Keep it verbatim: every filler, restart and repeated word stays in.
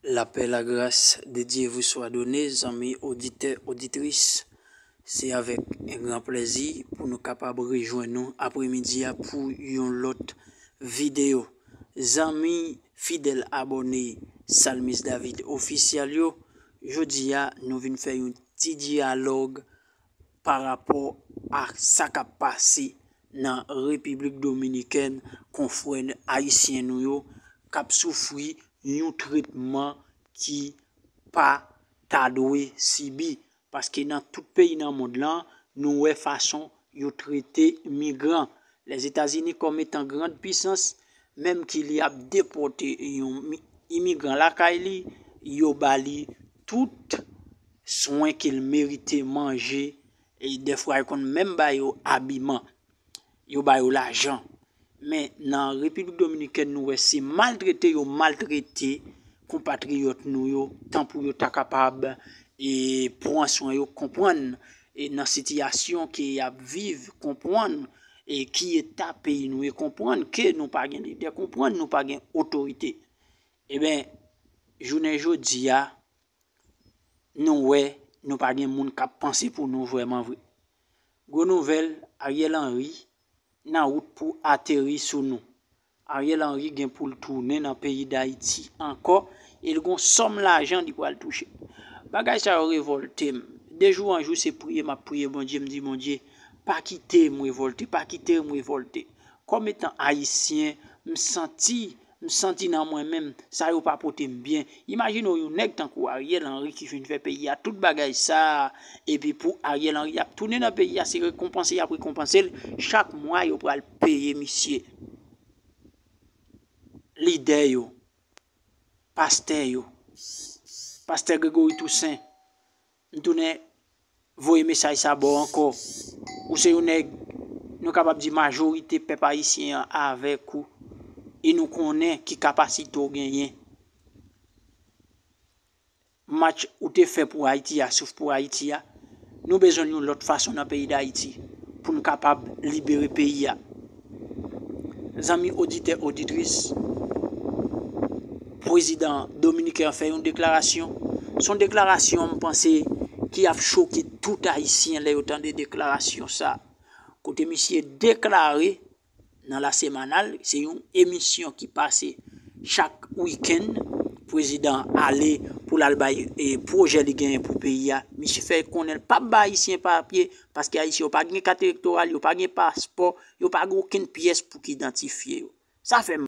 Lapè, lagras de Dye vous soit donné, zanmi oditè, oditris. Se avèk yon gran plèzi pou nou kapab rejwenn nou apremidi a pou yon lòt videyo. Zanmi fidèl abòne Salmis David Official yo, jodi a nou vin fè yon ti dyalòg pa rapò a sa k ap pase nan Repiblik Dominikèn, konfrè ayisyen nou yo k ap soufri yon tretman ki pa ta dwe sibi. Paske nan tout peyi nan mond lan, nou wè fason yo trete migran. Lèzetazini kòm etan grand pisans, menm ki li ap depòte yon mi- imigran lakay li, yo ba li tout swen ke l merite, manje, e dèfwa yo konn menm ba yo abiman, yo ba yo lajan. Men nan Repiblik Dominikèn, nou wè se maltrete yo maltrete konpatriyòt nou yo, tan pou yo ta kapab e pran swen yo, konprann e nan sitiyasyon ke y ap viv, konprann e ki eta peyi nou ye, konprann ke nou pa gen lidè, konprann nou pa gen otorite. Eben, jounen jodi a, nou wè nou pa gen moun k ap panse pou nou vrèman vre. Gwo nouvèl, Ariel Henry nan wout pou ateri sou nou. Ariel Henry gen pou l tounen nan peyi Dayiti ankò e l gon sòm lajan li pral touche. Bagay sa yo revòlte m. De jou an jou, se priye m ap priye Bondye, m di, Bondye, pa kite m revòlte, pa kite m revòlte. Kòm etan ayisyen, m santi, m santi nan mwen menm, sa yo pa pote m byen. Imajine w yon nèg tankou Ariel Henry ki fin fè peyi a tout bagay sa a, epi pou Ariel Henry ap tounen nan peyi a, se rekonpanse y ap rekonpanse l. Chak mwa, yo pral peye misye. Lidè yo, pastè yo, pastè Gregory Toussaint, m tounen voye mesaj sa ba w ankò. Ou se yon nèg, nou kapab di majorite pèp ayisyen an avèk ou, e nou konnen ki kapasite w genyen. Match ou te fè pou Ayiti a, Souffle pour Haïti a, nou bezwen l yon lòt fason nan peyi Dayiti pou n kapab libere peyi a. Zanmi oditè, oditris, prezidan dominiken an fè yon deklarasyon. Se yon deklarasyon, m panse, ki ap choke tout ayisyen lè yo tande deklarasyon sa. Kote misye deklare nan La Semanal, se yon emisyon ki pase chak wikenn, prezidan ale pou l al bay e pwojè li genyen pou peyi a. Misye fè konnen l p ap bay ayisyen papye, paske ayisyen yo pa gen kat elektoral, yo pa gen paspò, yo pa gen okenn pyès pou ki idantifye yo. Sa fè m